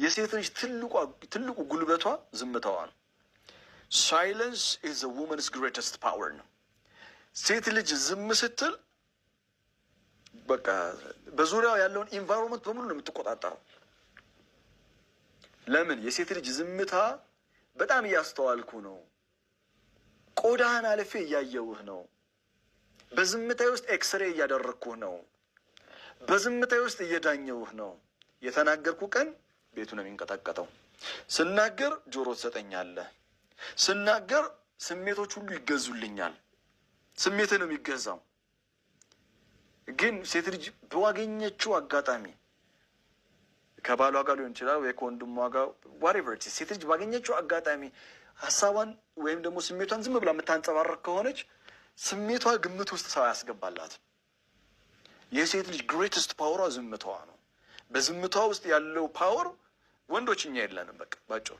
የሴት ልጅ ትልቁ ጉልበቷ ዝምታዋ ነው። Silence is woman's greatest power ነው። ሴት ልጅ ዝም ስትል በቃ በዙሪያው ያለውን environment በሙሉ ነው የምትቆጣጠረው። ለምን? የሴት ልጅ ዝምታ በጣም እያስተዋልኩ ነው፣ ቆዳህን አልፌ እያየውህ ነው፣ በዝምታዬ ውስጥ ኤክስሬ እያደረግኩህ ነው፣ በዝምታዬ ውስጥ እየዳኘውህ ነው። የተናገርኩ ቀን ቤቱ ነው የሚንቀጠቀጠው። ስናገር ጆሮ ትሰጠኛለህ። ስናገር ስሜቶች ሁሉ ይገዙልኛል። ስሜትህ ነው የሚገዛው። ግን ሴት ልጅ ባገኘችው አጋጣሚ፣ ከባሏ ጋር ሊሆን ይችላል ወይ ከወንድሟ ጋር፣ whatever፣ ሴት ልጅ ባገኘችው አጋጣሚ ሀሳቧን ወይም ደግሞ ስሜቷን ዝም ብላ የምታንጸባርቅ ከሆነች ስሜቷ ግምት ውስጥ ሰው አያስገባላት። የሴት ልጅ greatest power ዋ ዝምታዋ ነው። በዝምታዋ ውስጥ ያለው power ወንዶች እኛ የለንም። በቃ ባጭሩ።